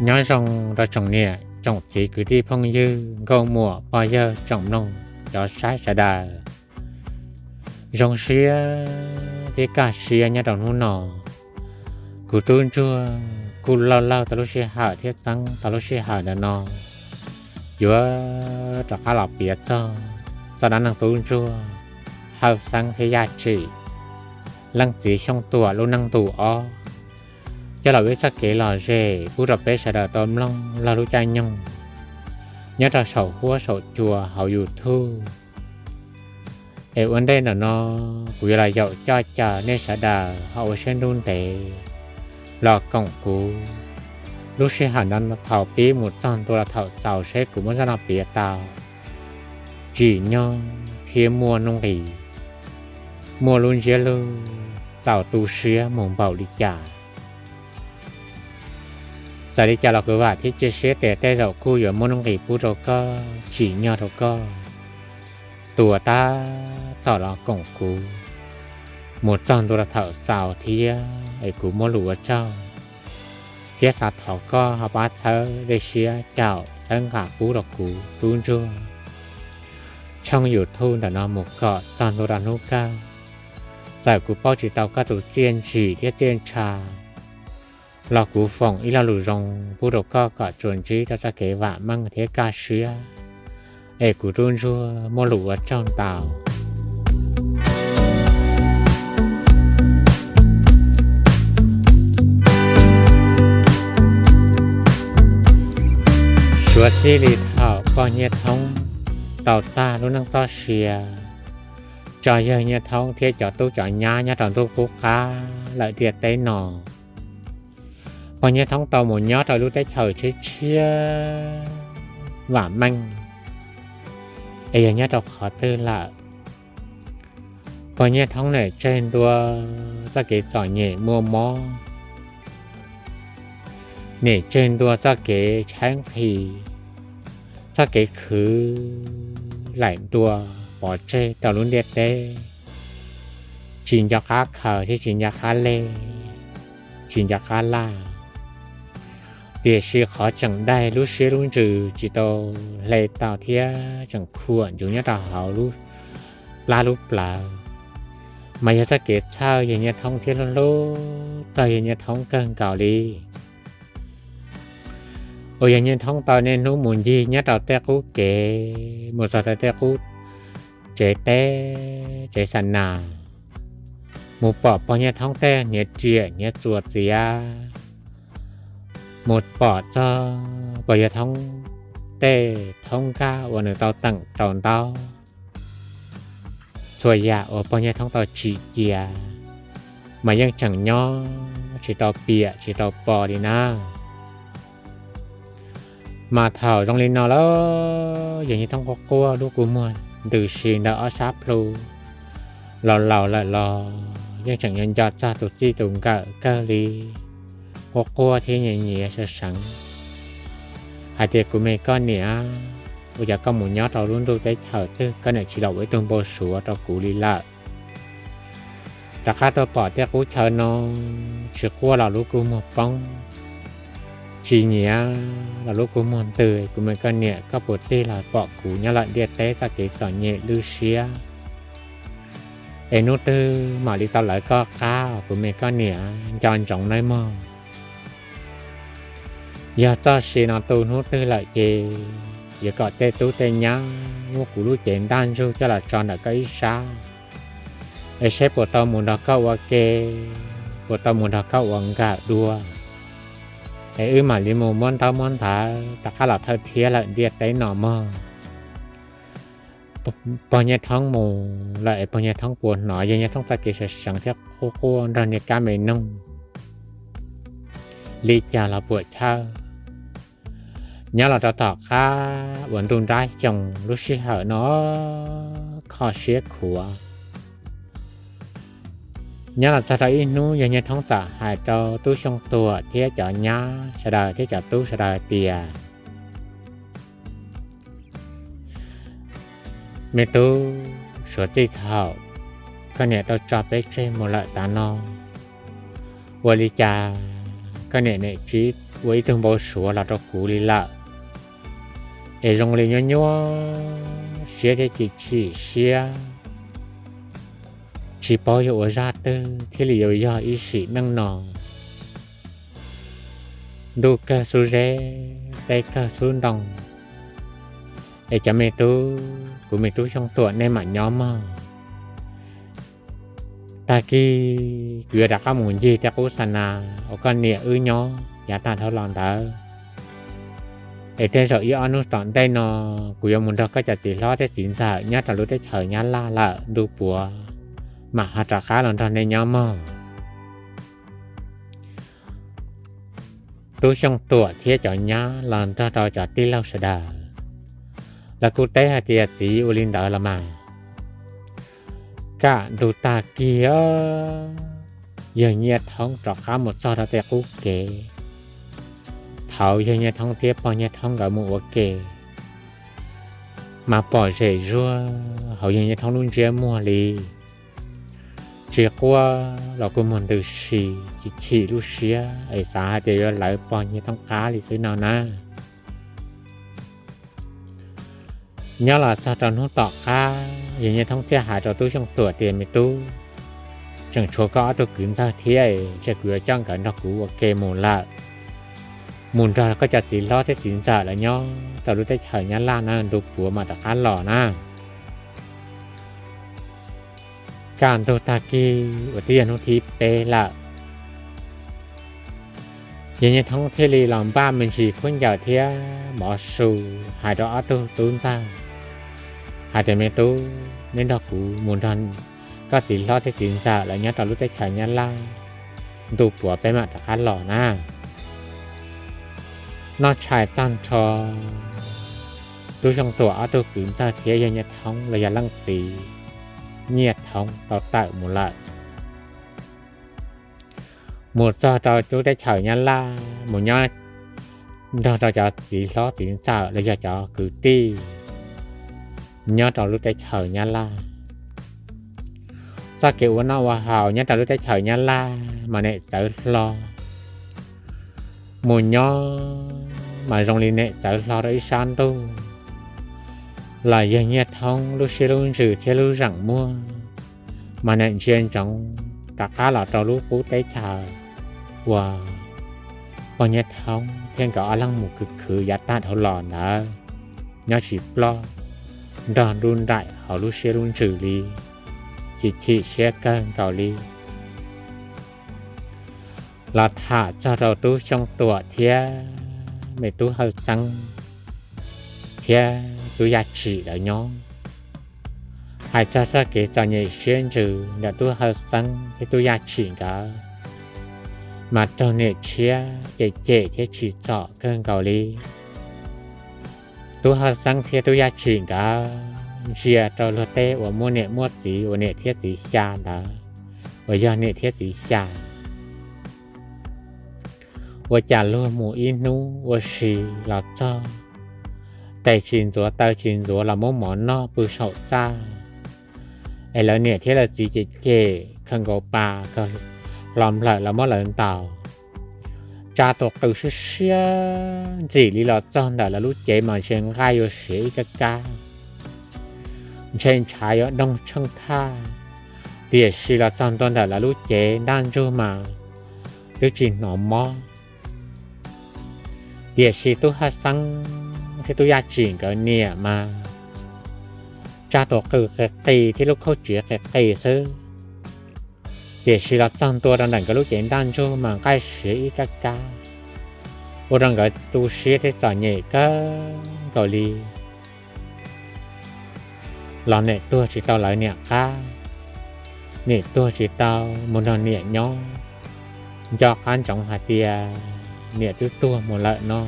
Nyob zoo rau tsoom niam tsoom txiv kwv tij phooj ywg nkauj muam pog yawg tsoom mloog cov saib sawv daws. Zoo siab thiab kaj siab nyob rau hnub no, kuv tub ntsuag kuj laug laug tau lub sij hawm thiab txeeb tau lub sij hawm ntawm no yuav rov qab los piav txog txoj dab neeg tub ntsuag Hawj Xeeb thiab Yaj Tsim, leej txiv Xyooj Tuam lub neej ntu ob, coj los ua ib txoj kev lom zem pub rau peb sawv daws tau mloog laug lub caij nyoog nyob rau saum huab saum cua hauv YouTube. Es ua ntej ntawm no kuv yuav los yaum coj caw nej sawv daws ho ua siab ntuj ntev los koom kuv lub sij hawm no thaum pib mus txog ntua los thaum xaus seb kuv muab zaj no piav tau tsim nyog thiab muaj nuj nqis, muaj lub ntsiab lus txaus tu siab mus npaum li cas. Txawm li cas los kuv vam thiab cia siab tias tej zaum kuj yuav muaj nuj nqis pub rau koj, tsim nyog rau koj tuav tab tom los koom kuv mus txog ntua rau thaum xaus thiab es kuv muab lus ua tsaug thiab xav thov koj ho pab txhawb dej siab caum txhawb nqa pub rau kuv tub ntsuag tshooj YouTube ntawm no mus kom txog ntua rau hnub kawg. Txawm kuv paub tsis tau koj tus txiaj ntsim thiab txiaj ntsha los kuv foom ib lo lus zoo pub rau koj kom tsuas ntsib tau txoj kev vam meej thiab kaj siab. Es kuv tub ntsuag muaj lus ua tsaug ntau. Suav txij li thaum pog Nyiaj Thoob tau tag lub neej txoj sia tso yawg Nyiaj Thoob thiab cov tub cov nyab nyob rau ntuj qub qab lawm ntiaj teb no, pog Nyiaj Thoob tau mus nyob rau lub teb chaws tshiab tshiab vam meej, es yog nyob rau qhov twg lawm. Pog Nyiaj Thoob niam tseg ntua txoj kev txom nyem muaj mob, niam tseg ntua txoj kev tshaib nqhis, txoj kev khwv laim ntua pov tseg rau lub ntiaj teb, tsis nco qab khaws thiab tsis nco qab leg, tsis nco qab laj. Tiam sis qhov tseem daig lub siab lub ntsws tsis tau hle tau thiab tseem khuam ntsuv nyob rau hauv lub plab lub plawv, mas yog txoj kev txhawj yawg Nyiaj Thoob thiab hlub hlub txog yawg Nyiaj Thoob kawg nkaus li. Uas yawg Nyiaj Thoob tau niaj hnub mus ncig nyob rau tej qub kev mus txog rau tej qub tsev teb tsev xa nas, mus pom pog Nyiaj Thoob tej hniav riam hniav txuas txiav, mus pom txog pog Nyiaj Thoob tej thoob nkaj uas nws tau teem rau ntaub. Txhua yam uas pog Nyiaj Thoob tau tsim cia mas yeej tseem nyob tsis tau piam tsis tau pom li na. Mas thaum zoo li no lawm yawg Nyiaj Thoob quaj quaj lub kua muag ntws si ntawm ob sab plhu, laus laus lawm los yeej tseem yuav nco txog tus txij tus nkawm kawg li, quaj quaj thiab nyiav nyiav sawv seev hais tias, kuv me koj niam, ua cas koj mus nyob rau lub ntuj teb chaws twg koj niam tsis los ua ib tug npau suav rau kuv li lawm? Rov qab tuaj pom tej qub chaw no, tsis quaj los lub kua muag poob, tsis nyiav los lub kua muag ntws, kuv me koj niam, koj puas tig los pom kuv nyob lawm ntiaj teb txoj kev txom nyem lwj siab, es hnub twg mam li tau lawv koj qab os kuv me koj niam, nco ntsoov nawb mog. Yog txoj sia no tu hnub twg lawm ces yuav kom tej tub tej nyab muab kuv lub cev ntaj ntsug coj los tso ntawm koj ib sab, es seb puas tau mus nrog koj ua ke, puas tau mus nrog koj ua nkawm dua, es wb mam li mus muab ntaub muab ntawv rov qab los thawj thiab lawm ntiaj teb no mog. Pog Nyiaj Thoob mus lawm es pog Nyiaj Thoob puas hnov yawg Nyiaj Thoob txoj kev sawv seev thiab quaj quaj nrog niag kab me noog li cas los puam chawj. Nyob los rau tom qab uas ntuj nrab xyoo lub sij hawm no kho siab khuav, nyob los txog rau ib hnub yawg Nyiaj Thoob txawm hais rau tub Xyooj Tuam thiab cov nyab sawv daws thiab cov tub sawv daws tias, me tub, suav txij thaum koj niam tau tso peb tseg mus lawm tav no, ua li cas koj niam niam tsis ua ib tug npau suav los rau kuv li lawm. Es zoo li nyuaj nyuaj siab thiab chim chim siab, tsis paub yuav ua zaj twg thiaj li yuav yog ib sim neej no. Ntuj kawg xub zeb, teb kawg xub ntoo, es cov me tub, kuv me tub Xyooj Tuam nej mam nyob mog. Tag kis kuv yuav rov qab mus ncig tej qub xa nas uas koj niam wb nyob yav tag dhau los ntawd. Es tej zaum ib ob hnub tom ntej no kuv yuav mus nrog koj cov txiv hlob thiab txiv ntxawm nyob rau lub teb chaws Nyab Laj lawm, ntu puav mam ho rov qab los nrog nej nyob mog. Tub Xyooj Tuam thiab cov nyab los nrog rau cov tij laug sawv daws, lawv kuj teb hais tias txiv, ua li ntawd los mas. Kaj ntug tag kis, yawg Nyiaj Thoob rov qab mus txog rau tej qub kev. Thaum yawg Nyiaj Thoob thiab pog Nyiaj Thoob nkawd mus ua ke, mas pom zem zuag hauv yawg Nyiaj Thoob lub ntsiab muag li. Tsis quaj los kuj muag ntws si, chim chim lub siab es xav hais tias yuav lawv pog Nyiaj Thoob qab li xwb no na. Nyob los txog rau hnub tom qab, yawg Nyiaj Thoob thiaj hais rau Tub Xyooj Tuam tias, me tub, tseem tshuav koj ob tug kwv ntxawg thiab, ntshe kuv yuav coj nkawd nrog kuv ua ke mus lawm. Mus nrog koj cov txiv hlob thiab txiv ntxawm lawv nyob rau lub teb chaws Nyab Laj na, ntu puav mam rov qab los na. Kaj ntug tag kis uas twb yog hnub thib peb lawm, yawg Nyiaj Thoob thiaj li los npaj me ntsis khaub ncaws thiab mov su, hais rau ob tug tub ntxawg hais tias, me tub, neb nrog kuv mus nrog koj txiv hlob thiab txiv ntxawm lawv nyob rau lub teb chaws Nyab Laj, ntu puav peb mam rov qab los na. Noj tshais tag nrho, Tub Xyooj Tuam ob tug kwv ntxawg thiab yawg Nyiaj Thoob los yog leej txiv Nyiaj Thoob tau tawm mus lawm. Mus txog rau lub teb chaws Nyab Laj, mus nyob nrog rau cov txiv hlob txiv ntxawm los yog cov kwv tij nyob rau lub teb chaws Nyab Laj. Txoj kev ua noj ua haus nyob rau lub teb chaws Nyab Laj mas nim txawv hlo. Mus nyob mas zoo li nim txawv hlo rau ib sab ntuj, los yawg Nyiaj Thoob lub siab lub ntsws thiab lub zeem muag mas nim ntsia ntsoov rov qab los rau lub qub teb chaws uas pog Nyiaj Thoob thiab nkawd ob leeg mus khwv khwv yav tag dhau los ntawd, nyob tsis ploj, nrog nruj nraim hauv lub siab lub ntsws li, chim chim siab kawg nkaus li. Los tham txog rau Tub Xyooj Tuam thiab me Tub Hawj Xeeb thiab Tub Yaj Tsim lawv nyob, hais txog txoj kev txom nyem siab ntsws ntawm Tub Hawj Xeeb thiab Tub Yaj Tsim nkawd, mas raug niam tshiab cem cem thiab tsim txom kawg nkaus li. Tub Hawj Xeeb thiab Tub Yaj Tsim nkawd ntsia rau luag teb uas muaj niam muaj txiv uas niam thiab txiv xya ntawd, uas yog niam thiab txiv xya. Ua cas luag mus ib hnub ua si los txog, tes tsis ntxuav taw tsis ntxuav los muab mov noj pw saum txaj, es lawv niam thiab lawv txiv cem cem khaws nkaus pas kawg, hlo nplawm los muab lawv ntaus. Tsa tus qws siab siab ntxim li los txog ntawm lawv lub cev mas ntsia nqaij yuav siav ib kab kab, ntshe ntshav yuav doog tsheej thaj. Tiam sis los txog ntua ntawm lawv lub cev ntaj ntsug mas twb tsis hnov mob. Tiam sis Tub Hawj Xeeb thiab Tub Yaj Tsim nkawd niam mas tsa tus qws qis qis thiab lub khaub tsiav qis qis xwb. Tiam sis los txog ntua rau ntawm nkawd lub cev ntaj ntsug mas nqaij siav ib kab kab, ua rau nkawd tu siab thiab txom nyem kawg nkaus li. Los nim tuag tsis tau lawv niam qab, nim tuag tsis tau mus nrog niam nyob, nco qab ntsoov hais tias niam twb tuag mus lawm no,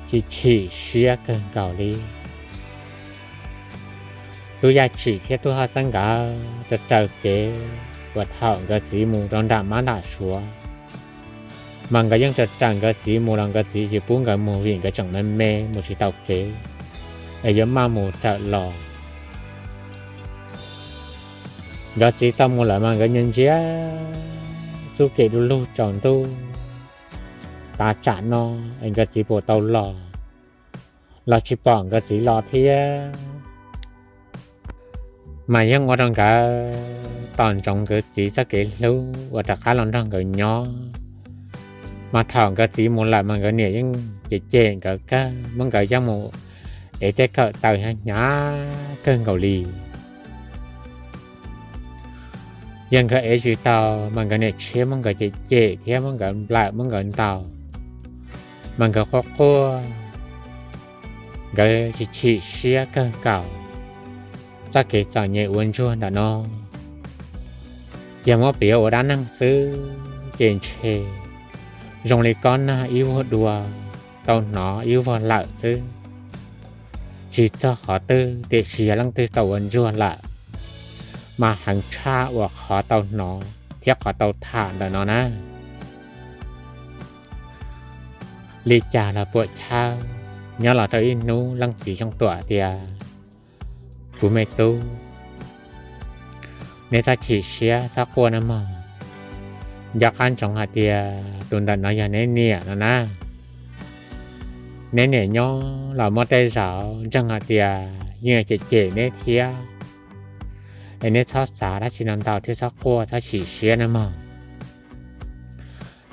chim chim siab kawg nkaus li. Tub Yaj Tsim thiab Tub Hawj Xeeb nkawd raws raws kev uas thaum nkawd txiv mus rau nram mab nram suav, mas nkawd yeej raws raws nkawd txiv mus los nkawd txiv tsis pub nkawd mus vim nkawd tseem me me mus tsis tau kev, es yuav maj mus raws los. Nkawd txiv tau mus lawm mas nkawd ntsia ntsia txuj kev du lug tsaus ntuj, a tsam no es nkawd txiv puas tau los, los tsis pom nkawd txiv los thiab. Mas yeej ua rau nkawd tos ntsoov nkawd txiv txoj kev hlub uas rov qab los nrog nkawd nyob. Mas thaum nkawd txiv mus lawm mas nkawd niam yeej cem cem nkawd kawg, muab nkawd coj mus ev tej kawm taws hnyav hnyav kawg nkaus li. Yog nkawd ev tsis tau mas nkawd niam tshiab muab nkawd cem cem thiab muab nkawd nplawm muab nkawd ntaus, mas nkawd quaj quaj, nkawd chim chim siab kawg nkaus. Txoj kev txom nyem ua ntsuag ntawm no yog muab piav ua dab neeg xwb ces ntshe zoo li kob nag ib vuag dua, tau hnov ib vuag lawm xwb. Tsis txog qhov twg tiam sis yog leej twg tau ua ntsuag lawm mas heev tshaj uas qhov tau hnov thiab qhov tau tham ntawm no na. Li cas los puam chawb, nyob los rau ib hnub leej txiv Xyooj Tuam tias, Kuv me tub, neb txhob chim siab txhob quaj nawb mog. Nco qab ntsoov hais tias tus ntawm no yog neb niam no na. Neb niam nyob los muaj tej zaum ntseeg hais tias yeej cem cem neb thiab, es neb txhob xav dab tsi no ntau thiab txhob quaj txhob chim siab nawb mog.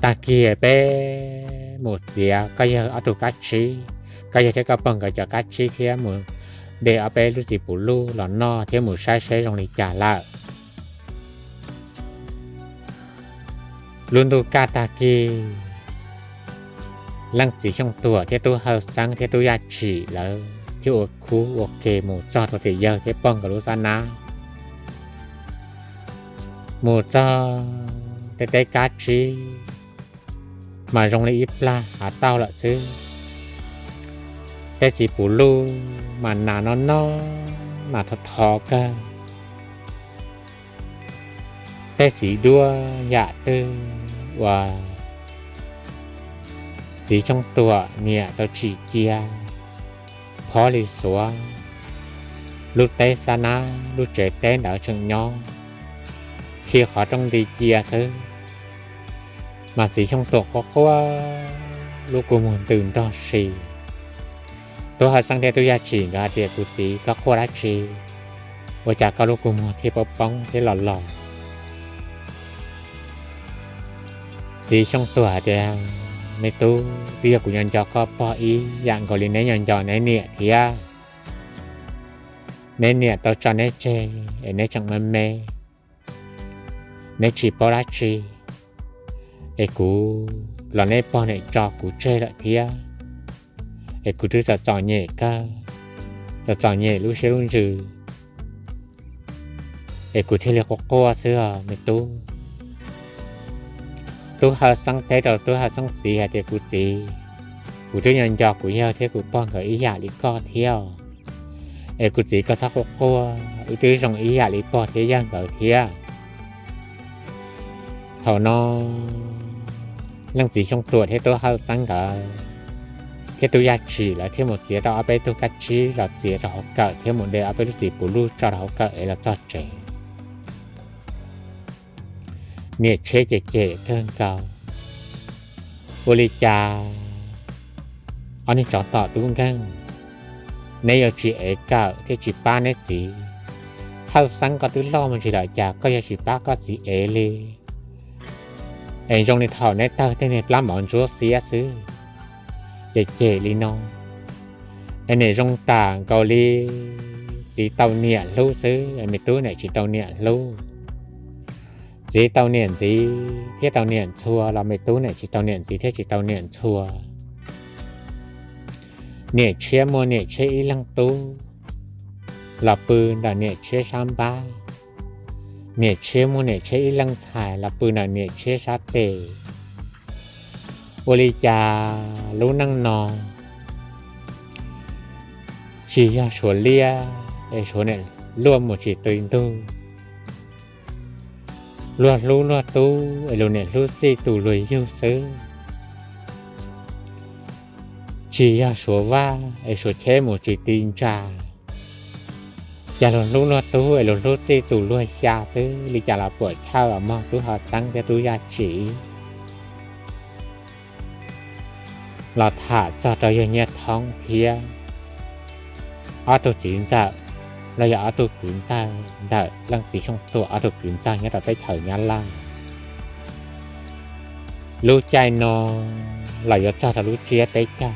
Tag kis peb mus txiav koj yawg ob tug kab tsib, koj yawg thiab koj pog nkawd cov kab tsib thiab mus de ob peb lub txiv puv luj los noj thiab mus saib seb zoo li cas lawm. Lub ntuj kaj tag kis, leej txiv Xyooj Tuam thiab tub Hawj Xeeb thiab tub Yaj Tsim lawv thiaj ua khub ua ke mus txog rau tim yawg thiab pog nkawd lub xab nab. Mus txog tej teb kab tsib mas zoo li ib plag hav tauj lawm xwb. Tej txiv puv luj mas nas no no, nas thov thov kawg. Tej txiv duab yam twg uas txiv Xyooj Tuam niam tau tsim cia phob li xuav, lub teb xab nab lub tsev teb ntawd tseem nyob, khi qhov rooj nti cia xwb. Mas txiv Xyooj Tuam quaj quaj, lub kua muag ntws nrog si. Tub Hawj Xeeb thiab tub Yaj Tsim nkawd hais tias, Kuv txiv, koj quaj dab tsi? Ua cas koj lub kua muag thiaj poob poob thiab los los? Txiv Xyooj Tuam hais tias, Me tub, twb yog kuv nco nco koj pog ib yam nkaus li neb nco nco neb niam thiab. Neb niam tau tso neb tseg es neb tseem me me, neb tsis paub dab tsi, es kuv los neb pog niam tso kuv tseg lawm thiab, es kuv twb txom txom nyem kawg, txom txom nyem lub siab lub ntsws, es kuv thiaj li quaj quaj xwb os me tub. Tub Hawj Xeeb teb rau tub Hawj Xeeb txiv hais tias, Kuv txiv, kuv twb nco nco kuv yawg thiab kuv pog nkawd ib yam li koj thiab, es kuv txiv koj txhob quaj quaj, wb twb zoo ib yam li pog thiab yawg nkawd thiab. Thaum no leej txiv Xyooj Tuam thiab tub Hawj Xeeb nkawd thiab tub Yaj Tsim lawv thiaj mus txiav tau ob peb tug kab tsib los txiav rau hauv kawm thiab mus de ob peb lub txiv puv luj tso rau hauv kawm es los txog tsev. Niam tshiab ces cem kawg nkaus, Ua li cas ob niag tsov tom tub nkeeg, neb yuav tsis ev kawm thiab tsis pab neb txiv? Hawj Xeeb, koj twb loj mus ntsis lawm cas koj yuav tsis pab koj txiv ev li? Es zoo li thaum neb tawg tej niag plab mov ntsuab xiab xwb, ces cem li no. Es niam zoo tam nkaus li txiv tau niam hlub xwb, me tub niam tsis tau niam hlub. Txiv tau niam ntxiv thiab tau niam ntxhua los me tub niam tsis tau niam ntxiv thiab tsis tau niam ntxhua. Niam tshiab muaj niam tshiab ib leeg tub los pw ntawm niam tshiab sab npab, niam tshiab muaj niam tshiab ib leeg ntxhais los pw ntawm niam tshiab sab tes. Ua li cas lub neej no tsis yog suav liaj es suav niam luaj mus tsis tu ntug, luag hlub luag tub es luag niam hlub txij tus luag yug xwb. Tsis yog suav vaj es suav cheb mus tsis ti ntsa, cas luag hlub luag tub es luag hlub txij tus luag xya xwb li cas los puam chawj os mog tub Hawj Xeeb thiab tub Yaj Tsim. los tham txog rau yawg Nyiaj Thoob thiab ob tug txiv ntxawm los yog ob tug kwv ntxawg ntawm leej txiv Xyooj Tuam ob tug kwv ntxawg nyob rau teb chaws Nyab Laj. Lub caij no los yuav txog rau lub tsiab peb caug.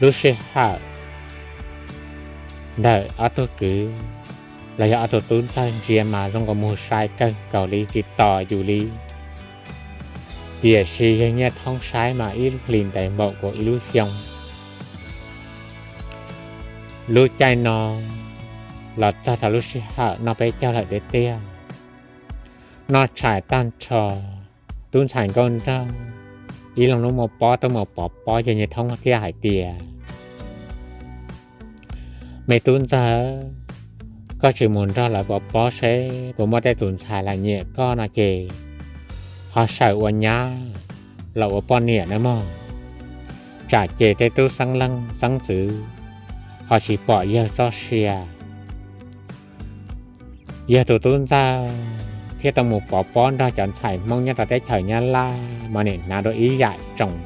Lub sij hawm ntawm ob tug kwv los yog ob tug tub ntxawg ntsia mas zoo nkaus mus sai kawg nkaus li tsis tos yus li. Tiam sis yawg Nyiaj Thoob saib mas ib hlis ntev npaum kuv ib lub xyoo. Lub caij no los txog rau lub sij hawm noj peb caug lawm tiag tiag. Noj tshais tag nrho, tub ntxhais nkauj nraug ib leeg lub muaj pob tuaj mus pov pob, yawg Nyiaj Thoob thiaj hais tias, Me tub ntxawg, koj tsis mus nrog lawv pov pob seb puas muaj tej tus ntxhais lam nyiam koj no ces ho sawv ua nyab los ua poj niam nawb mog. Tsam ces tej tub xeeb leej xeeb ntxwv ho tsis pom yawg txoj sia. Yawg tus tub ntxawg thiaj tau mus pov pob nrog cov ntxhais Hmoob nyob rau teb chaws Nyab Laj mas nim hnav dua ib yam tsoos,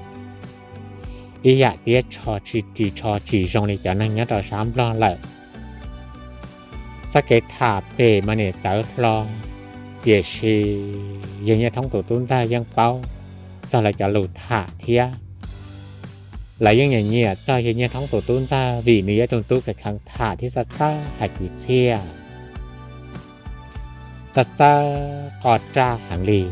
ib yam tiab tsho, tsis ris tsho tsis zoo li cov neeg nyob rau sab Nplog lawm. Txoj kev tham pem mas nim txawv hlo, tiam sis yawg Nyiaj Thoob tus tub ntxawg yeej paub txog lawv cov lus tham thiab. Lawv yeej nyiam nyiam txog yawg Nyiaj Thoob tus tub ntxawg vim nws yog ib tug tub kheev kheev tham thiab txawj txawj hais kwv txhiaj, txawj txawj qoj raj heev li.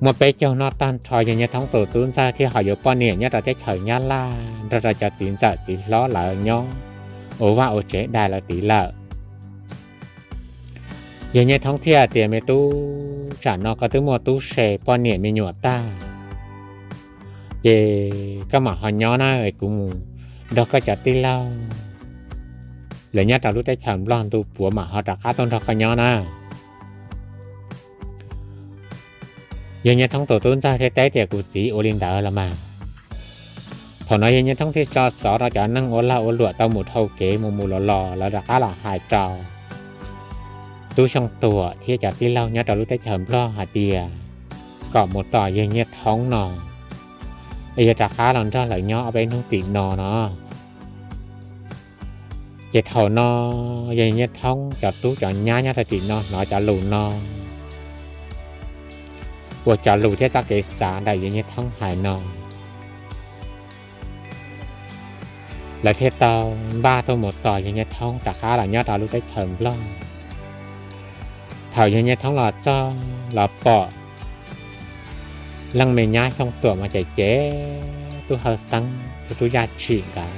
Muaj peb caug noj tag nrho yawg Nyiaj Thoob tus tub ntxawg thiaj ho yuav poj niam nyob rau teb chaws Nyab Laj nrog rau cov txiv ntxawm txiv hlob lawv nyob ua vaj ua tsev dai lawv tid lawm. Yawg Nyiaj Thoob thiaj tias, Me tub, tsam no koj twb muaj tub se poj niam me nyuam tag, ces koj mam ho nyob na, kuv mus nrog koj cov tij laug lawv nyob rau lub teb chaws Nplog ntu puav mam ho rov qab tuaj nrog koj nyob na. Yawg Nyiaj Thoob tus tub ntxawg thiaj teb tias, Kuv txiv, ua li ntawd los mas. Thaum no yawg Nyiaj Thoob thiaj tso xov rau cov neeg ua lag ua luam tau mus dhau kev mus mus los los, lawv rov qab los hais rau Tub Xyooj Tuam thiab cov tij laug nyob rau lub teb chaws Nplog hais tias kom mus tos yawg Nyiaj Thoob no, es yog rov qab los nrog lawv nyob ob peb hnub tim no no. Ces thaum no yawg Nyiaj Thoob cov tub cov nyab nyob rau tim no hnov cov lus no, uas cov lus thiab txoj kev xav ntawm yawg Nyiaj Thoob hais no, lawv thiaj tau npaj tuaj mus tos yawg Nyiaj Thoob rov qab los nyob rau lub teb chaws Nplog. Thaum yawg Nyiaj Thoob los txog los pom leej me nyab Xyooj Tuam mas ces ces Tub Hawj Xeeb thiab Tub Yaj Tsim nkawd,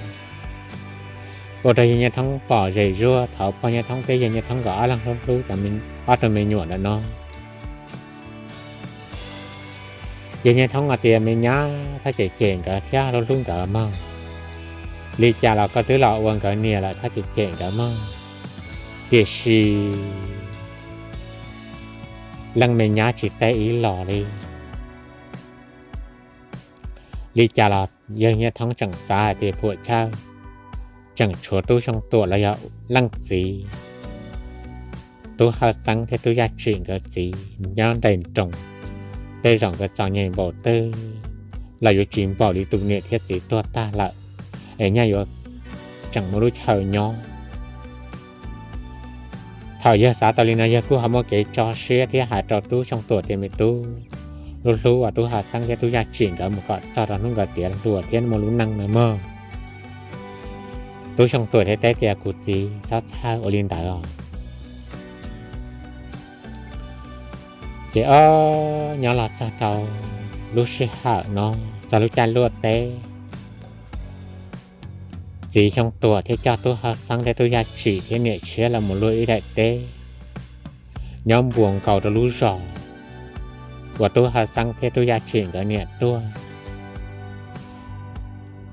ua rau yawg Nyiaj Thoob pom zem zuag. Thaum pog Nyiaj Thoob thiab yawg Nyiaj Thoob nkawd ob leeg hlub hlub ob tug me nyuam ntawm no, yawg Nyiaj Thoob hais tias, Me nyab, txhob cem cem nkawd thiab, hlub hlub nkawd mog. Li cas los koj twb los ua nkawd niam lawm, txhob cem cem nkawd mog. Tiam sis leej me nyab tsis teb ib los li. Li cas los yawg Nyiaj Thoob tseem xav hais tias puam chawj, tseem tshuav Tub Xyooj Tuam los yog leej txiv Tub Hawj Xeeb thiab Tub Yaj Tsim nkawd txiv nyob nres nroos, tej zaum nkawd txom nyem npaum twg los yuav tsis npaum li tus niam thiab txiv tuag tag lawm, es nyaj yuav tseem muaj lub chaw nyob. Thaum yawg xav tau li no, yawg kuj ho muaj kev tso siab thiab hais rau Tub Xyooj Tuam tias, Me tub, hlub hlub uas Tub Hawj Xeeb thiab Tub Yaj Tsim nkawd mus kom txog rau hnub nkawd tiav hluas thiab muaj lub neej no mog. Tub Xyooj Tuam thiaj teb tias, Kuv txiv, txhob txhawj ua li ntawd os. Ces ob nyob los txog rau lub sij hawm no, txog lub caij luaj teb, txiv Xyooj Tuam thiaj coj Tub Hawj Xeeb thiab Tub Yaj Tsim thiab niam tshiab los mus luaj ib daim teb nyob npuas nkaus rau lub zos uas Tub Hawj Xeeb thiab Tub Yaj Tsim nkawd niam tuag.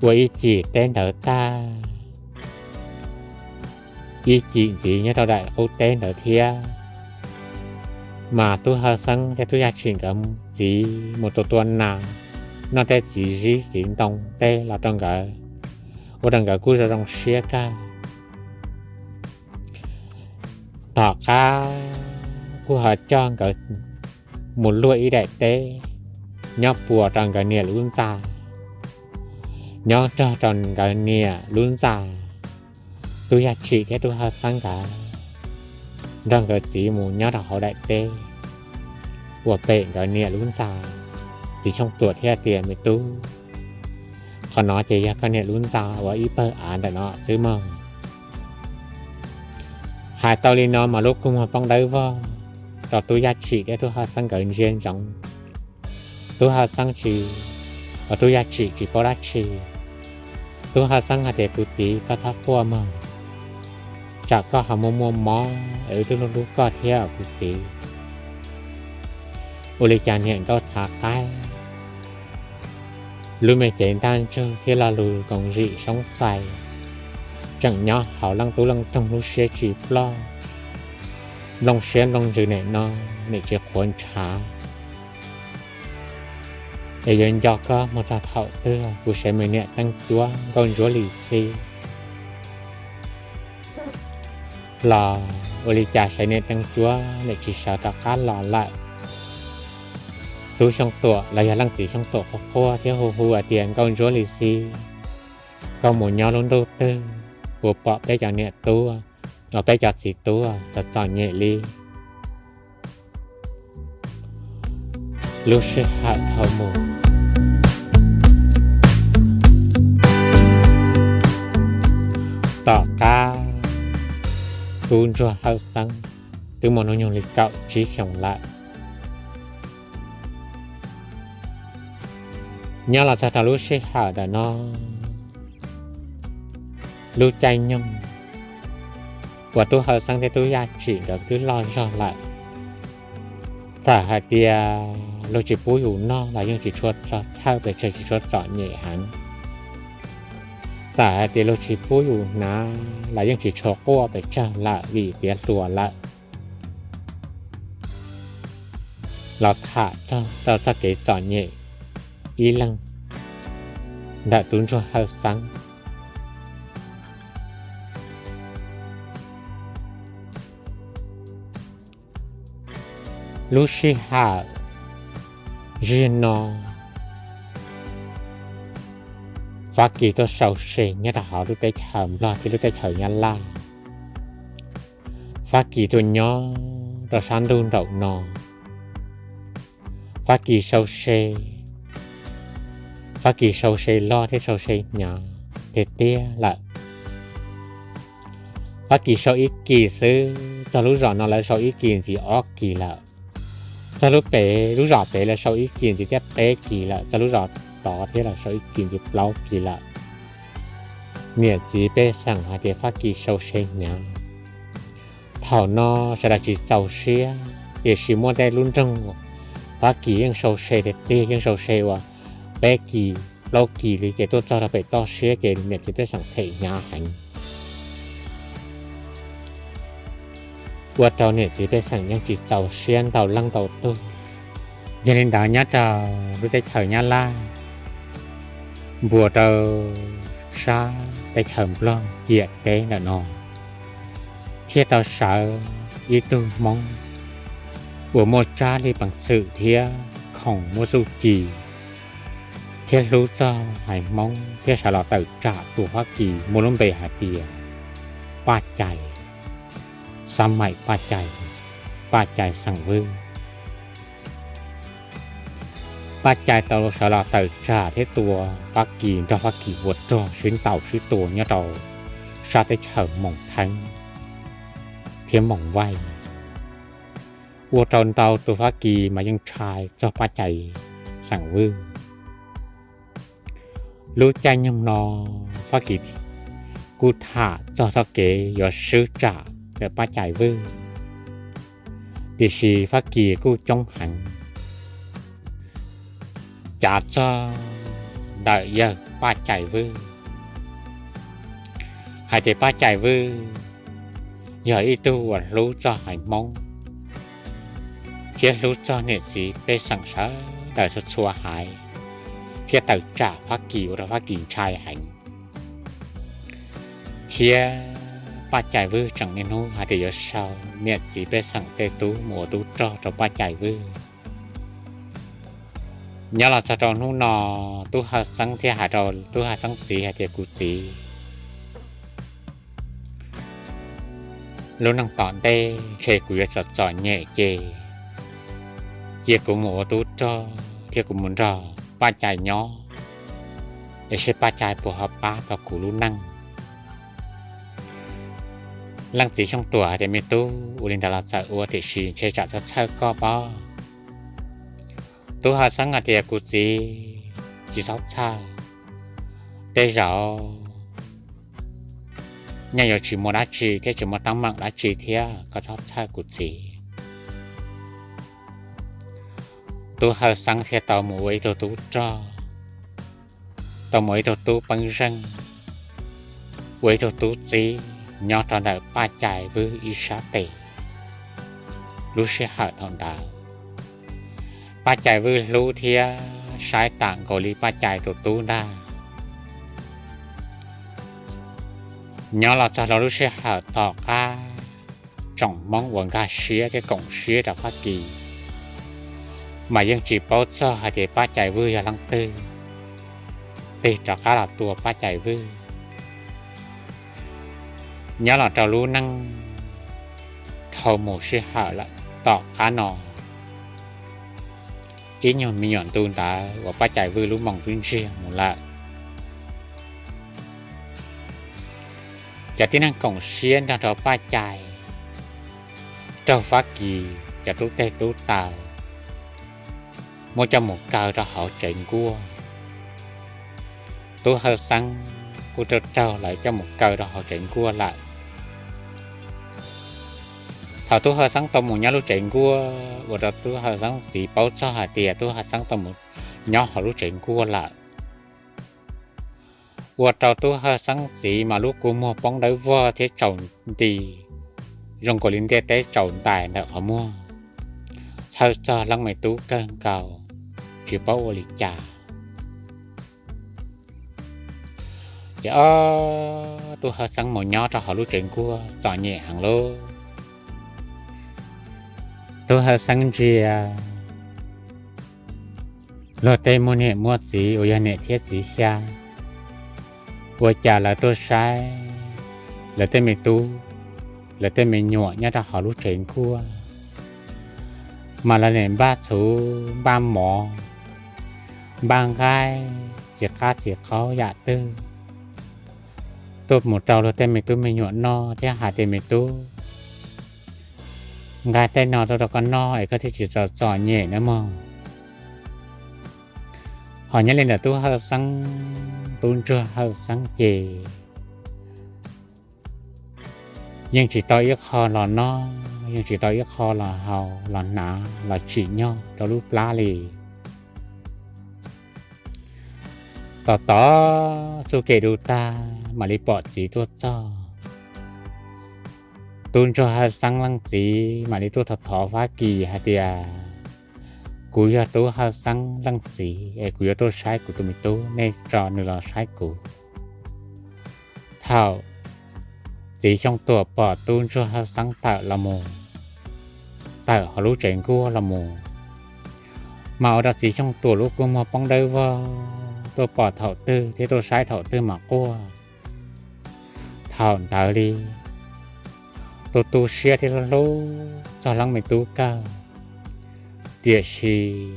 Ua ib cim teb ntawd tag, ib cim ntxiv nyob rau daim qub teb ntawd thiab, mas Tub Hawj Xeeb thiab Tub Yaj Tsim nkawd txiv mus tua tua nas, noj tej txiv zib txiv ntoo tej los rau nkawd, ua rau nkawd kuj zoo zoo siab kawg. Tom qab kuj ho coj nkawd mus luaj ib daim teb nyob puas rau nkawd niam lub ntxa, nyob nrog rau nkawd niam lub ntxa. Tub Yaj Tsim thiab Tub Hawj Xeeb nkawd nrog nkawd txiv mus nyob rau hauv daim teb uas pem nkawd niam lub ntxa. Txiv Xyooj Tuam thiaj tias, Me tub, qhov no ces yog koj niam lub ntxa uas ib pawg av ntawm no xwb mog. Hais tau li no mas lub kua muag poob dawb vog rau Tub Yaj Tsim thiab Tub Hawj Xeeb nkawd ntsia ntsoov. Tub Hawj Xeeb tsis, Tub Yaj Tsim tsis paub dab tsi. Tub Hawj Xeeb hais tias, Kuv txiv, koj txhob quaj mog, tsam koj ho muaj muaj mob es wb twb hlub hlub koj thiab os kuv txiv. Ua li cas niam nkauj txhav qaib, lub me cev ntaj ntsug thiab lo lus koom zim soob txais tseem nyob hauv leej tub leej toog lub siab tsis ploj, nplooj siab nplooj ntsws nim no nim tsis qhuav ntshav. Es yuav nco koj mus txog thaum twg, kuv sev me niam teej cuab nkauj ntsuab lis xib los ua li cas sev niam teej cuab nim tsis sawv rov qab los lawm. Tub Xyooj Tuam los yog leej txiv Xyooj Tuam quaj quaj thiab hu hu hais tias, Nkauj ntsuab lis xib, koj mus nyob lub ntuj twg puas pom peb cov niam tub, peb cov txiv tub txom txom nyem li? Lub sij hawm dhau mus, tom qab tub ntsuag Hawj Xeeb twb muaj hnub nyoog li kaum tsib xyoos lawm. Nyob los txog rau lub sij hawm ntawm no, lub caij nyoog uas tub Hawj Xeeb thiab tub Yaj Tsim nkawd twb loj zog lawm, txawm hais tias luag tsis pub yus noj los yeej tsis tshua txog txhawj pes tsawg, tsis tshua txom nyem heev. Txawm hais tias luag tsis pub yus hnav los yeej tsis tshua quaj pes tsawg lawm vim tiav hluas lawm. Los tham txog rau txoj kev txom nyem ib leeg ntawm tub ntsuag Hawj Xeeb. Lub sij hawm zig no, Fab Kis tuaj sau se nyob rau hauv lub teb chaws Nplog thiab lub teb chaws Nyab Laj. Fab Kis tuaj nyob rau sab ntuj nraum no, Fab Kis sau se, Fab Kis sau se loj thiab sau se hnyav tiag tiag lawm. Fab Kis sau ib kis xwb, txog lub zos no lawv sau ib kis ntxiv ob kis lawm. Txog lub pem, lub zos pem lawv sau ib kis ntxiv thiab peb kis lawm, txog lub zos tod thiab lawv sau ib kis ntxiv plaub kis lawm. Niam txiv pej xeem hais tias Fab Kis sau se hnyav. Thaum no sawv daws tsis txaus siab, tiam sis muaj tej lub nroog Fab Kis yeej sau se tiag tiag, yeej sau se uas peb kis plaub kis li, ces tuaj txog rau pem toj siab ces niam txiv pej xeem phem hnyav heev, ua rau niam txiv pej xeem yeej tsis txaus siab ntau leej ntau tug. Yog li ntawd nyob rau lub teb chaws Nyab Laj npuas rau sab teb chaws Nplog ciam teb ntawm no, thiaj tau sawv ib tug Hmoob uas muaj tsab li peev xwm thiab khoom muaj txuj ci, thiab hlub txog haiv Hmoob thiab sawv los tawm tsam tus Fab Kis muaj lub npe hais tias Paj Cai, Xab Maim Paj Cai, Paj Cai xeem Vwj. Paj Cai tau sawv los tawm tsam thiab tua Fab Kis nrog Fab Kis ua rog sib ntaus sib tua nyob rau sab teb chaws Moos Theeb thiab Moos Vaij, ua rau ntau tus Fab Kis mas yeej ntshai txog Paj Cai xeem Vwj. Lub caij nyoog no Fab Kis kuj tham txog txoj kev yuav swb tsam ntawm Paj Cai Vwj, tiam sis Fab Kis kuj coob heev, cav txog ntawm yawg Paj Cai Vwj, hais tias Paj Cai Vwj yog ib tug uas hlub txog haiv Hmoob thiab hlub txog niam txiv pej xeem sawv daws txhua txhua haiv, thiab tawm tsam Fab Kis ua rau Fab Kis ntshai heev. Thiab Paj Cai Vwj tseem niaj hnub hais tias yuav sau niam txiv pej xeem tej tub mus ua tub rog rau Paj Cai Vwj. Nyob los txog rau hnub no, Tub Hawj Xeeb thiaj hais rau Tub Hawj Xeeb txiv hais tias, Kuv txiv, lub neej tom ntej ntshe kuv yuav txom txom nyem ces cia kuv mus ua tub rog thiab kuv mus nrog Paj Cai nyob, es seb Paj Cai puas ho pab tau kuv lub neej. Leej txiv Xyooj Tuam hais tias, Me tub, ua li ntawd los txawm ua, tiam sis ntshe tsam txhob txhawj koj pob. Tub Hawj Xeeb hais tias, Kuv txiv, tsis txhob txhawj, tej zaum nyaj yuav tsis muaj dab tsi thiab tsis muaj teeb meem dab tsi thiab, koj txhob txhawj kuv txiv. Tub Hawj Xeeb thiaj tau mus ua ib tug tub rog, tau mus ua ib tug tub peeb zeej, ua ib tug tub txib nyob rau ntawm Paj Cai Vwj ib sab tes. Lub sij hawm thaum ntawd, Paj Cai Vwj hlub thiab saib tam nkaus li Paj Cai tus tub ntag. Nyob los txog rau lub sij hawm tom qab tsoom Hmoob uas nkag siab thiab koom siab rau Fab Kis, mas yeej tsis paub txog hais tias Paj Cai Vwj yog leej twg, twg rov qab los tua Paj Cai Vwj. Nyob los rau lub neej dhau mus sij hawm lawm tom qab no, ib nyuag me nyuam ntu ntawd uas Paj Cai Vwj lub moo twb ntsiag mus lawm. Cov tib neeg koom siab nrog rau Paj Cai raug Fab Kis cov tub teg tub taw muab coj mus kaw rau hauv tsev nkuaj. Tub Hawj Xeeb kuj raug raug lawv coj mus kaw rau hauv tsev nkuaj lawm. Thaum Tub Hawj Xeeb tau mus nyob lub tsev nkuaj, ua rau Tub Hawj Xeeb txiv paub txog hais tias Tub Hawj Xeeb tau mus nyob hauv lub tsev nkuaj lawm, ua rau Tub Hawj Xeeb txiv mas lub kua muag poob dawb vog thiab tsaus nti, zoo nkaus li ntiaj teb tsaus ntais ntawm qhov muag, txhawj txog leej me tub kawg nkaus, tsis paub ua li cas. Ces ob, Tub Hawj Xeeb mus nyob rau hauv lub tsev nkuaj txom nyem heev lauj. Tub Hawj Xeeb ntsia luag tej muaj niam muaj txiv uas yog niam thiab txiv xya, ua cas lawv tuaj saib lawv tej me tub, lawv tej me nyuam nyob rau hauv lub tsev nkuaj, mas lawv nim npaj txhuv npaj mov, npaj nqaij txiv qab txiv qaub yam twg tuaj mus rau luag tej me tub me nyuam noj thiab hais tias, Me tub, nqaij tej no tuaj rau koj noj es koj thiaj tsis txom txom nyem nawb mog. Ho nyob li ntawm Tub Hawj Xeeb, Tub Ntsuag Hawj Xeeb ces yeej tsis tau ib qho los noj, yeej tsis tau ib qho los haus los hnav los tsim nyog rau lub plab li. Tos tos txuj kev du tag mam li pom txiv tuaj txog. Tub Ntsuag Hawj Xeeb leej txiv mam li tuaj thov thov Fab Kis hais tias, Kuv yog Tub Hawj Xeeb leej txiv es kuv yuav tuaj saib kuv tus me tub, nej tso nws los saib kuv. Thaum txiv Xyooj Tuam pom Tub Ntsuag Hawj Xeeb tawm los mus, tawm hauv lub tsev nkuaj los mus, mas ua rau txiv Xyooj Tuam lub kua muag poob dawb vog, tuaj pom thaum twg thiab tuaj saib thaum twg mas quaj. Thaum ntawd li, tu tu siab thiab hlub hlub txog leej me tub kawg, tiam sis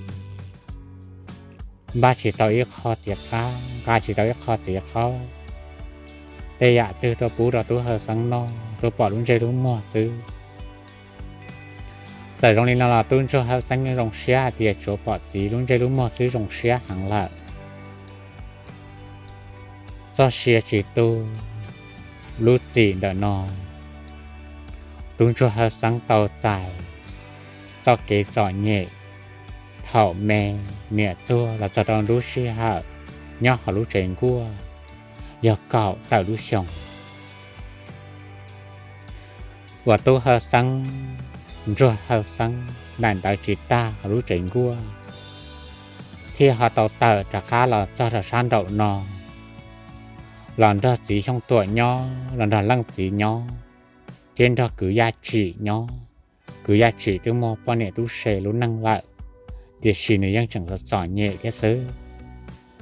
npaj tsis tau ib qho txiv qab, nqa tsis tau ib qho txiv qaub, tej yam twg tuaj pub rau Tub Hawj Xeeb noj, tuaj pom lub ntsej lub muag xwb. Txawm zoo li no los Tub Ntsuag Hawj Xeeb zoo siab hais tias tsuav pom txiv lub ntsej lub muag xwb zoo siab heev lawm. Txoj sia tsis tu, lub txim ntawm no Tub Ntsuag Hawj Xeeb tau txais txoj kev txom nyem thaum me niam tuag los txog rau lub sij hawm nyob hauv lub tsev nkuaj yog kaum tawm lub xyoo. Uas Tub Hawj Xeeb, Ntsuag Hawj Xeeb daim ntawd tsis tag hauv lub tsev nkuaj, thiaj ho tau tawm rov qab los txog rau sab nraum no, los nrog txiv Xyooj Tuam nyob, los nrog leej txiv nyob, thiab nrog kwv Yaj Tsim nyob. Kwv Yaj Tsim twb muaj poj niam tub se lub neej lawm, tiam sis nws yeej tseem txom txom nyem thiab xwb,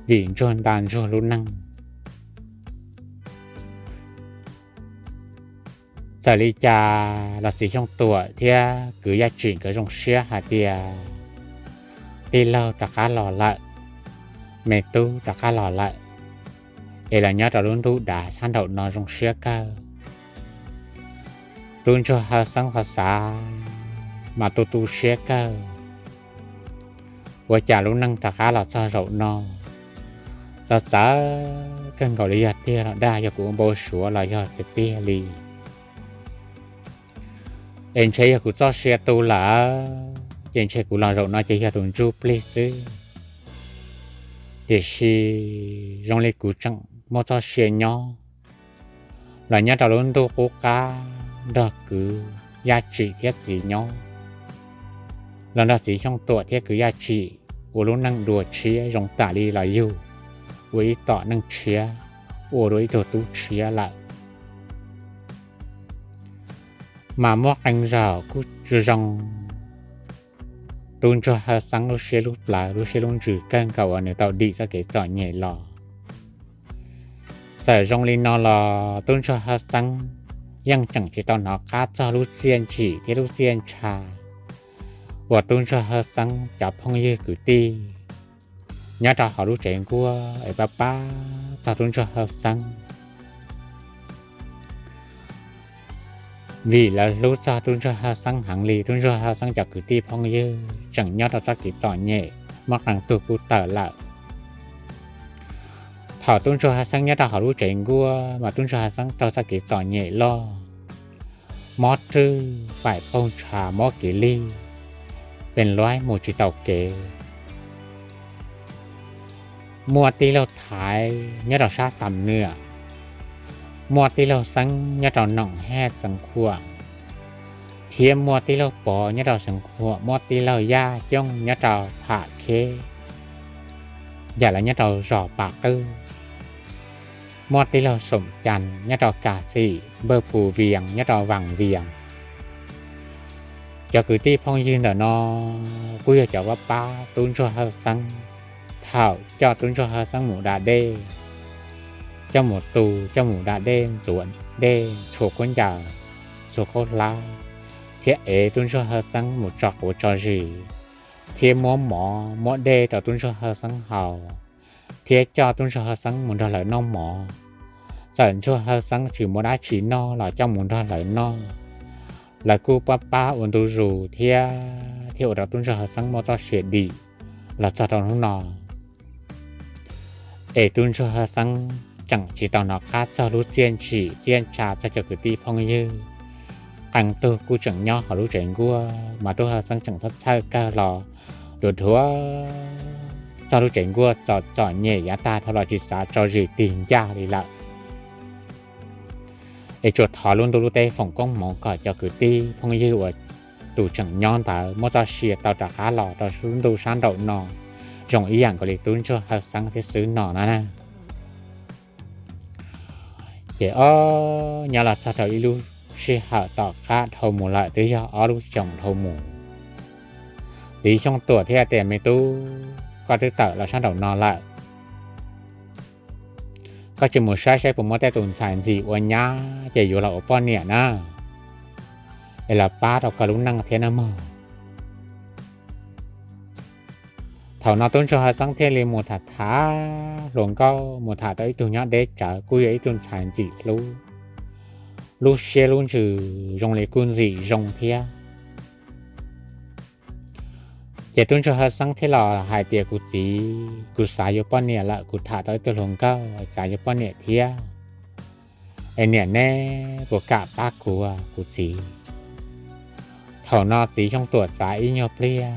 vim ntsuag nta ntsuag lub neej. Txawm li cas los txiv Xyooj Tuam thiab kwv Yaj Tsim nkawd zoo siab hais tias tij laug rov qab los lawm, me tub rov qab los lawm, es los nyob rau lub ntuj dav sab nraum no zoo siab kawg. Tub ntsuag Hawj Xeeb xav xav mas tu tu siab kawg. Ua cas lub neej rov qab los txog zaum no, txawv txawv kawg nkaus li, yog tiag los dag, yog kuv ua npau suav los yog tiag tiag li. Es ntshe yog kuv txoj sia tu lawm, ces ntshe kuv los zaum no ces yog tus ntsuj plig xwb. Tiam sis zoo li kuv tseem muaj txoj sia nyob, los nyob rau lub ntuj qub qab nrog kwv Yaj Tsim thiab txiv nyob, los nrog txiv Xyooj Tuam thiab kwv Yaj Tsim ua lub neej dua tshiab zoo tam li los yug ua ib tom neej tshiab, ua dua ib tug tub tshiab lawm. Mas muaj qee zaum kuj zoo, tub ntsuag Hawj Xeeb lub siab lub plawv, lub siab lub ntsws kawg nkaus uas nws tau dim txoj kev txom nyem los. Txawm zoo li no los tub ntsuag Hawj Xeeb yeej tseem tsis tau hnov qab txog lub txiaj ntsim thiab lub txiaj ntsha uas tub ntsuag Hawj Xeeb cov phooj ywg kwv tij nyob rau hauv lub tsev nkuaj es pab pab txog tub ntsuag Hawj Xeeb. Vim lawv hlub txog tub ntsuag Hawj Xeeb heev li, tub ntsuag Hawj Xeeb cov kwv tij phooj ywg tseem nyob rau txoj kev txom nyem, muaj qee tug kuj tawm lawm. Thaum tub ntsuag Hawj Xeeb nyob rau hauv lub tsev nkuaj mas tub ntsuag Hawj Xeeb raug txoj kev txom nyem loj, mob rwj, faim paug ntsha, mob kiv lig, pes luaib mus tsis taus kev. Muaj tij laug Thaiv nyob rau sab Xam Nwam, muaj tij laug Xeeb nyob rau Noom Hej Xeev Khuam, thiab muaj tij laug Pov nyob rau Xeev Khuam, muaj tij laug Yaj Xyooj nyob rau Pham Kheb, yam lawv nyob rau zos Pas Qwj, muaj tij laug Xoom Cas nyob rau Kas Xim, Npawg Pus Vias nyob rau Vas Vias. Cov kwv tij phooj ywg ntawm no kuj yog cov pab pab tub ntsuag Hawj Xeeb thaum coj tub ntsuag Hawj Xeeb mus da dej, coj mus tu, coj mus da dej, ntxuav dej, txhua khaub ncaws, txhua khaub hlab, thiab ev tub ntsuag Hawj Xeeb mus tso quav tso zis, thiab muab mov muab dej rau tub ntsuag Hawj Xeeb haus, thiab coj tub ntsuag Hawj Xeeb mus nrog lawv noj mov. Txawm ntsuag Hawj Xeeb tsis muaj dab tsi noj los coj mus nrog lawv noj. Lawv kuj pab pab ua ntu zus thiab, thiab ua rau tub ntsuag Hawj Xeeb muaj txoj sia dim los txog rau hnub no. Es tub ntsuag Hawj Xeeb tseem tsis tau hnov qab txog lub txiaj ntsim txiaj ntsha txog cov kwv tij phooj ywg. Qee tug kuj tseem nyob hauv lub tsev nkuaj, mas tub Hawj Xeeb tseem txhawj txhawj kawg los dhuav dhuav txog lub tsev nkuaj txom txom nyem yav tag dhau los tsis xav tso zis tig ncaj li lawm. Es tsuas thov lub ntuj lub teb foom koob hmoov kom cov kwv tij phooj ywg uas tus tseem nyob ntawd muaj txoj sia tau rov qab los rau lub ntuj sab nraum no zoo ib yam nkaus li tub ntsuag Hawj Xeeb thiab xwb no na. Ces ob nyob los txog rau ib lub sij hawm tom qab dhau mus lawm, twb yog ob lub xyoos dhau mus. Txiv Xyooj Tuam thiaj tias, Me tub, koj twb tawm los sab nraum no lawm, koj tsis mus saib saib puas muaj tej tus ntxhais ntxim ua nyab ces yuav los ua poj niam na, es los pab rau koj lub neej thiab nawb mog. Thaum no tub ntsuag Hawj Xeeb thiaj li mus tham tham hluas nkauj, mus tham tau ib tug nyob deb tsawv kuj yog ib tug ntxhais ntxim hlub, lub siab lub ntsws zoo li kuj ntxim zoo thiab. Ces tub ntsuag Hawj Xeeb thiaj los hais tias, Kuv txiv, kuv xav yuav poj niam lawm, kuv tham tau ib tug hluas nkauj xav yuav poj niam thiab, es niam neb puas kam pab kuv, kuv txiv? Thaum no txiv Xyooj Tuam xav ib nyuag pliag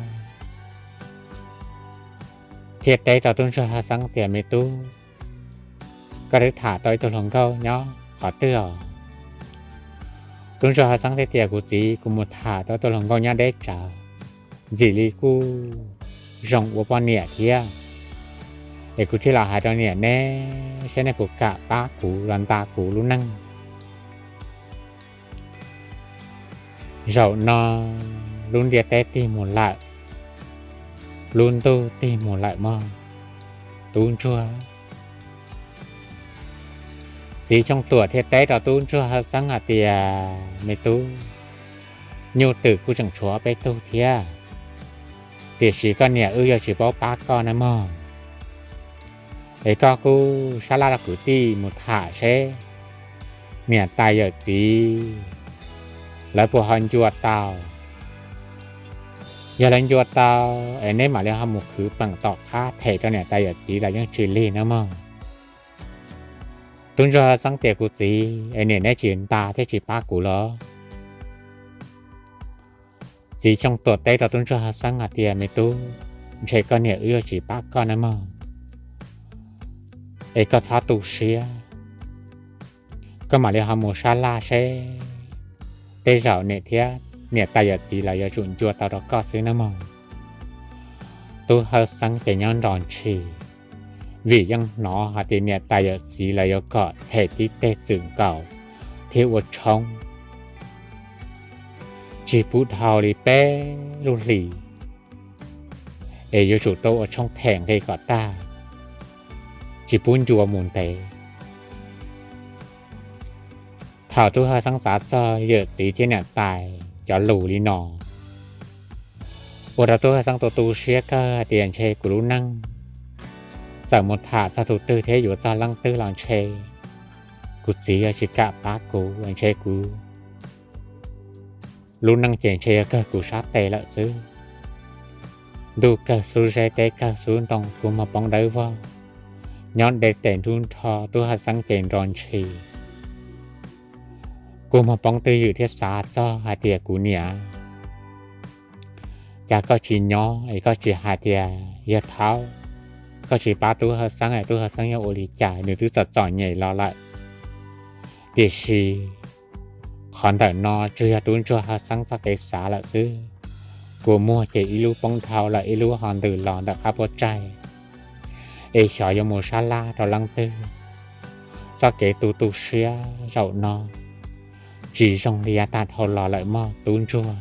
thiaj teb rau tub ntsuag Hawj Xeeb tias, Me tub, koj twb tham tau ib tug hluas nkauj nyob qhov twg os? Tub ntsuag Hawj Xeeb thiaj tias, Kuv txiv, kuv mus tham tau ib tug hluas nkauj nyob deb tsawv, ntxim li kuj zoo ua poj niam thiab, es kuv thiaj los hais rau niam neb saib neb puas kam pab kuv los nta kuv lub neej. Zaum no lub ntiaj teb tig mus lawm, Lub ntuj tig mus lawm mog tub ntsuag. Txiv Xyooj Tuam thiaj teb rau tub ntsuag Hawj Xeeb hais tias, Me tub, nyuj twm kuj tseem tshuav peb tug thiab, tiam sis koj niam wb yuav tsis paub pab koj na mog. Es koj kuj sab laj rau kwv tij mus tham seb niam tais yawm txiv lawv puas ho ncua tau. Yog lawv ncua tau es neb mam li ho mus khwv peem tom qab them rau niam tais yawm txiv los yeej tsis lig na mog. Tub ntsuag Hawj Xeeb tias, Kuv txiv, es niam neb tsis nta thiab tsis pab kuv los? Txiv Xyooj Tuam teb rau tub ntsuag Hawj Xeeb hais tias, Me tub, ntshe koj niam wb yuav tsis pab koj na mog. Es koj txhob tu siab, koj mam li ho mus sab laj seb tej zaum niam thiab niam tais yawm txiv lawv yuav tsum ncua tau rau koj xwb na mog. Tub Hawj Xeeb ces nyob nrov ntshis, vim yeej hnov hais tias niam tais yawm txiv lawv yuav kom them tib teg txwm nkaus thiab ua tshoob tsis pub dhau li peb lub hlis, es yuav tsum tau ua tshoob them nqi kom tag, tsis pub ncua mus ntev. Thaum tub Hawj Xeeb xav txog yawm txiv thiab niam tais cov lus li no, ua rau tub Hawj Xeeb tu tu siab kawg hais tias, Ntshe kuv lub neej txawm mus tham txog tus twg thiab yuav txog leej twg los ntshe kuv txiv yuav tsis kam pab kuv, ntshe kuv lub neej ces ntshe yog kawg kuv sab tes lawm xwb. Ntuj kawg xub zeb, teb kawg xub ntoo, kua muag poob dawb vog, nyob deb tes nruj nrho, tub Hawj Xeeb ces nrov ntshis, kua muag poob twj ywm thiab xav txog hais tias, Kuv niam, cas koj tsis nyob es koj tsis hais tias yawg thaub, koj tsis pab tub Hawj Xeeb es tub Hawj Xeeb yuav ua li cas, nws twb txom txom nyem los lawm. Tiam sis qhov ntawm no tsuas yog tub ntsuag Hawj Xeeb txoj kev xav lawm xwb. Kua muag ces ib lub poob dhau lawm, ib lub ho ntws los ntawm qab puab tsaig, es xyov yuav mus sab laj rau leej twg. Txoj kev tu tu siab zaum no tsis zoo li yav tag dhau los lawm mog tub ntsuag.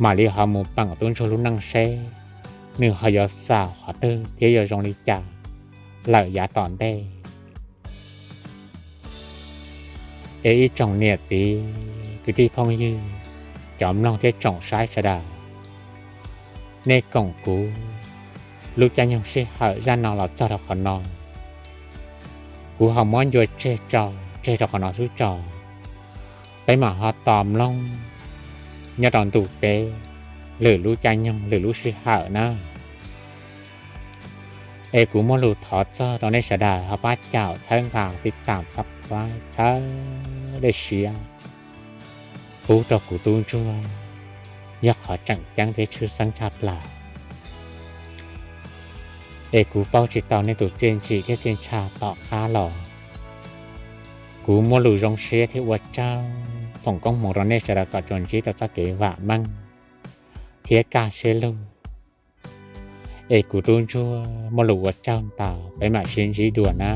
Mam li ho mus peem tub ntsuag lub neej seb nws ho yuav xaus qhov twg thiab yuav zoo li cas lawm yav tom ntej. Es ib tsoom niam txiv kwv tij phooj ywg, cov mloog thiab tsoom saib sawv daws, nej koom kuv lub caij nyoog sij hawm zaj no los txog rau qhov no. Kuv ho muab ncua tseg tso, tseg rau qhov no xwb tso. Peb mam ho tos mloog nyob rau ntu peb lwm lub caij nyoog lwm lub sij hawm na. Es kuv muaj lus thov txog rau nej sawv daws ho pab caum txhawb nqa tib tam subscribe txhawb dej siab pub rau kuv tub ntsuag, yog qhov tseem ceeb thiab tshwj xeeb tshaj plaws. Es kuv paub tsis tau nej tus txiaj ntsim thiab txiaj ntsha tom qab los. Kuv muaj lus zoo siab thiab ua tsaug foom koob hmoov rau nej sawv daws kom tsuas ntsib tau txoj kev vam meej thiab kaj siab lug. Es kuv tub ntsuag muaj lus ua tsaug ntau, peb mam sib ntsib dua na.